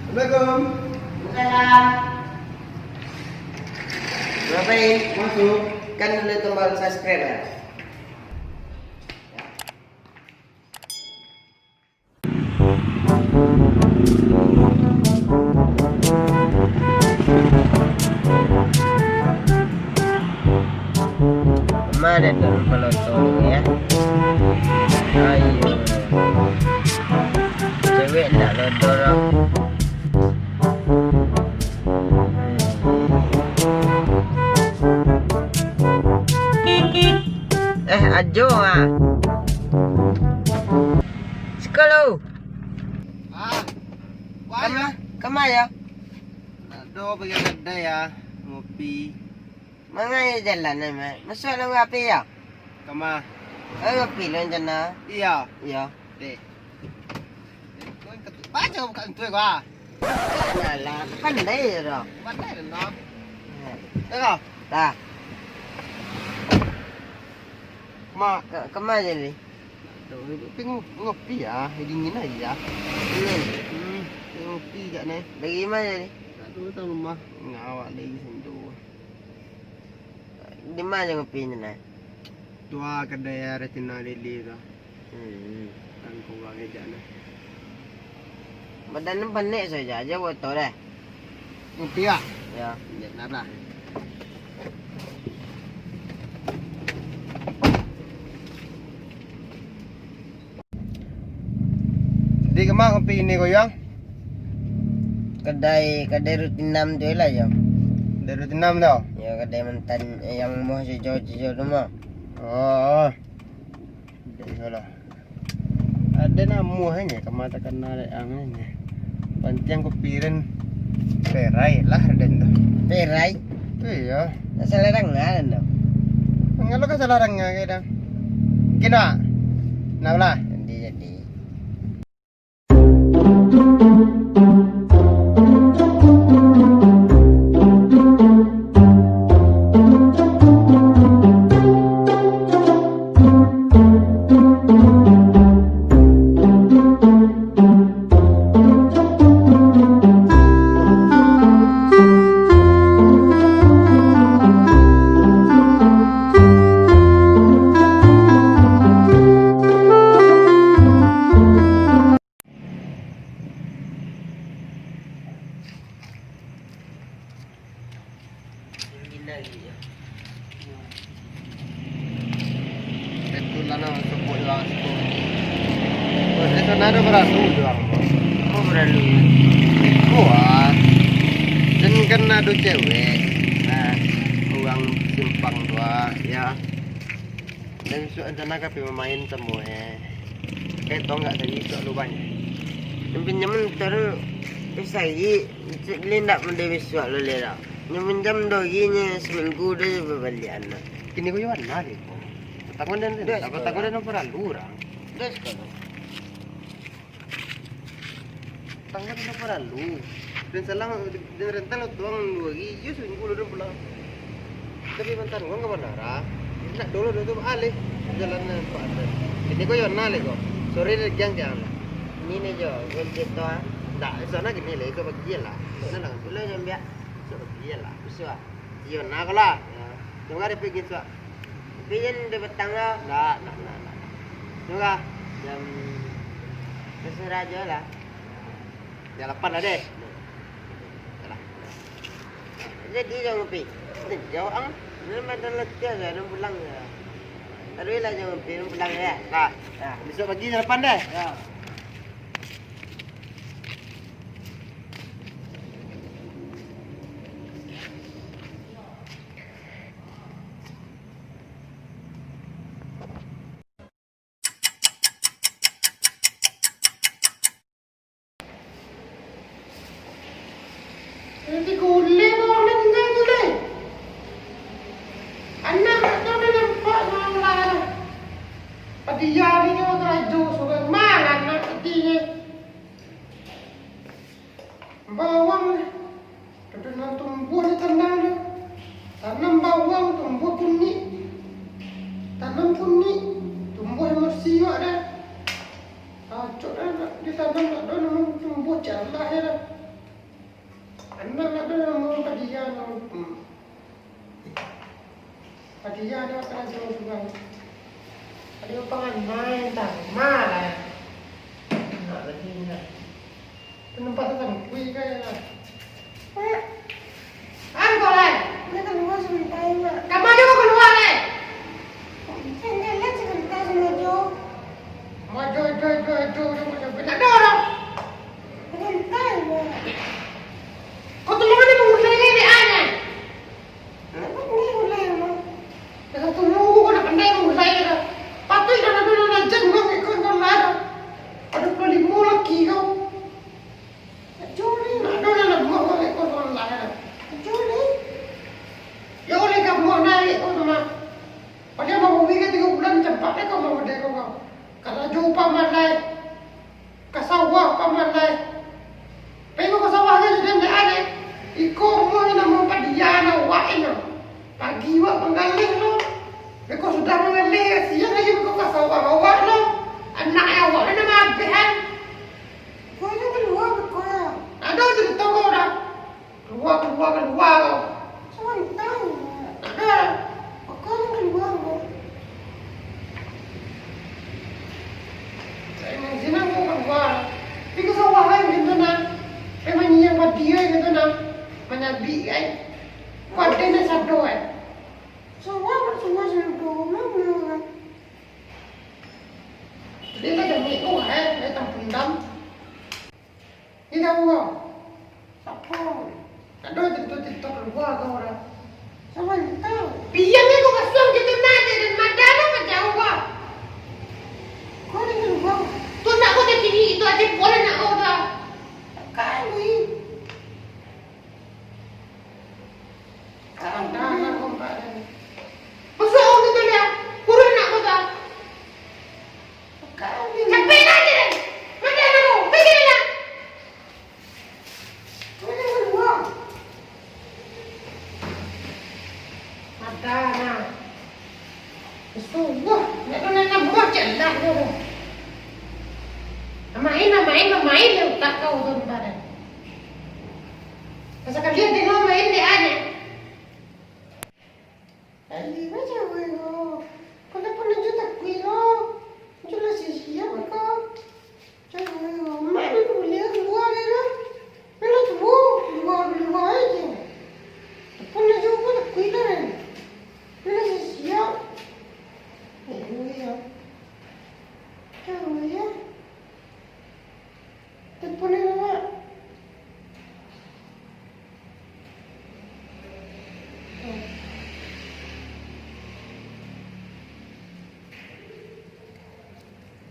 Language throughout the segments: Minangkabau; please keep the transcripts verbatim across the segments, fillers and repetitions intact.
Assalamualaikum. Waalaikumsalam. Kenapa, In? Masuk. Tekan dulu tombol subscribe, ya. Ma ado dalam paloto ni, ya. Ayo. Cewek ndak lodo doh. Eh, Ajo ah. Siko lu. Ah, kama, kama yo? Ndak do, pagi kadai ya, ngopi. Mangai jalan ai, Mat. Masuak lah ngapi yo? Kama? Eh, ngopi lah rencana. Iyo. Iyo. Dek. Dek, kau ketuk baca buka pintu gua. Alah, pandai je doh. Pandai lah, no. Eh. Eh, kau? Dah. Ma. Ka-, kama jadi? Aduh, tapi ngo-, ngopi ya, dingin aja ya. Dingin? Hmm, ngopi jak ni. Dari mana jadi? Aduh, tahu rumah. Ngawak lagi sendu. Di ma jo ngopi ni, nah? Tu ah, kadai Retina Lili tu. Hmm. Tangko urang ejak nah. Badan ni panek sajo, ajo foto deh. Ngopi ah? Yo. Ejak nah lah. Di kama kopi ini, Koyang? Kadai, kadai Rutinam tu lah, yo. Kadai Rutinam tu? Yo, kadai mantan, eh, yang muah cijo-cijo tu mah. Oh. Jadi salah. Ado namuah nyo, kama takana dek ang nyo. Pantiang kopi den perai lah den tu. Perai? Tu iyo. Nak salah danga den tu. Ngalo ka salah danga ka den. Kino? Nah lah. Jadi, jadi. Ketulan lah masuk buat urang situ. Buat di sana ado baralu jo urang tu. Apo baralu? Iko ah. Den kan ado cewek. Nah, urang simpang tu ah, yo. Dan bisuak rencana ka pai bamain samo, eh. Kayak tau nggak tadi bisuak lu banyak. Nan pinjam motor tu, eh, sahari, cek beli ndak mode bisuak lu leh dah. Nyo minjam doh ginyo, seminggu dah babalian lah. Kini ko Yohana deh ko. Patang ko den, patang ko den paralu urang. Dah sekarang. Tangga tidak paralu. Dan salah, dan rental tuang dua hari, iyo seminggu dulu pulang. Tapi mantan uang ka bandara. Nak dulu tu alih jalan nampak ada. Ini ko Yona leh ko. Sore ni gang tiang lah. Ini ni jo, gue cerita. Tak, sana gini lah, itu bagi lah. Sana lah, pulang yang biak. Sore lah, bisuak. Iyo, nah, ko lah. Yo. Tunggu deh, pigi suak. Tapi jan di petang lah. Ndak, ndak, ndak, ndak. Tunggu. Jam, terserah aja lah. Jam lapan lah deh. Yalah. Jadi, jangan ngopi. Jauh ang. Ini makan letih lah, nak pulang ya. Taruh lah, jangan ngopi, nak pulang ya. Nah. Nah. Besok pagi jam lapan deh. Ya. Nanti kulik boleh tinggal tu deh. Anak tu dah nampak malah. Padiah ni kau kerajo suruh malah anak kecilnya. Bawang, tanam tumbuah di tanah tu. Tanam bawang, tumbuah kunik. Tanam kunik, tumbuah emosi awak dah. Acok dah, nak ditanam tak ada, memang tumbuah jalah ya dah. Nak, nak, nak, mau padian, no. Hmm. Padian, no, karajo tu, kan. Ado pangan main, tak? Malah. Nak lagi, nak. Tempat tu kan, kui kaya lah. Mak. Angkau, lai. Nak kalua sabanta, Mak. Kama jo kalua, lai. Jalan sabanta samo jo. Majo, jo, jo, jo, jo, jo, jo, jo, jo. Sabanta, Mak. Kau tu mangana mangulai, lai, dek, ah, nah? Nak pandai mangulai, Mak. Dah satu minggu kau nak pandai mangulai dah. Patuik dah, dah, dah, dah, jan urang ikut kau lah dah. Ado puluah limo laki kau. Ajo ni. Nak ado lah, nak buah kau ikut kau lah dah. Ajo ni. Yo, oleh kau buah naik kau tu, Mak. Padahal mah bumi kan tigo bulan, campak deh kau, Mak, deh kau, kau. Karajo pamalai. Ka sawah pamalai. Pai ka sawah kan, jadi ndak ado. Iko umua namo padian awak ino. Pagi awak manggaleh lo. Beko sudah manggaleh, siang lagi beko ka sawah awak lo. Anak awak lo namo abehan. Kau tu kalua beko yo. Ado carito kau dah. Kalua, kalua, kalua kau. Sabanta, Mak. Ado. Kau kalua, Mak. Sa-, emang sinan kau kalua. Pai ka sawah ai gitu nah. Pai manyiang padi ai gitu nah. Manyabik ai. Kau ado nak sado ai. Sawah, sawah sinan tu, Mak, Mak. Jadi tak jamik kau ai, ai tampundam. Ni tahu kau? Siapa? Ado carito-carito kalua kau dah. Sabanta. Piang ni kau kasuang carito nah, dan madah lo ka jauah kau. Kau ni kalua. Tu nak kau jadi itu aja boleh nak kau dah. Kali. Kau dah nak kau dah. Masuak kau carito nah. Kurang nak kau dah. Capek lah je. Madah lah tu. Pergi lah. Madah lah. Sungguh. Nak tu nak buah je lah tu. Main lah, main lah, main lah utak kau tu, ntar. Pasal kalian tengok main dia aja. Ayo, macam mana? Kalau pun aja takui lo. Aja lah sia-sia kau. Macam mana? Mak ni boleh keluar dia lah. Kalau tu, keluar, keluar aja. Pun aja aku takui kan. Aja lah sia-sia. Ayo, ya. Macam mana? Telepon dia, Mak.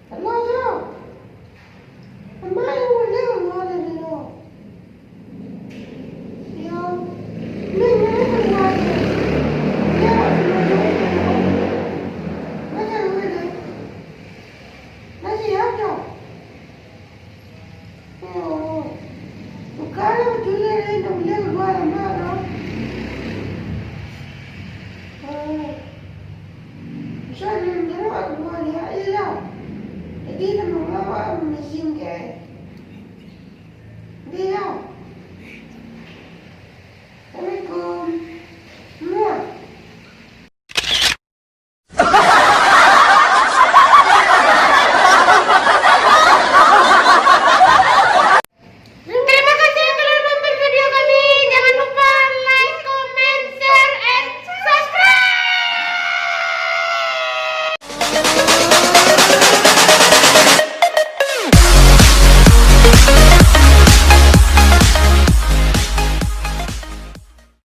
Halo, Jo. Amak yang ulih ulua tadi tu. Yo. Ni, ni, ni, keluar je. Yo, keluar je. Macam mana? Masih ada? Oh, bukanlah batulah lain, tak boleh keluar lambat tu. Oh, bisa dalam jarak keluar dia, iyalah. Jadi, nak mengawal mesin ke? Dia.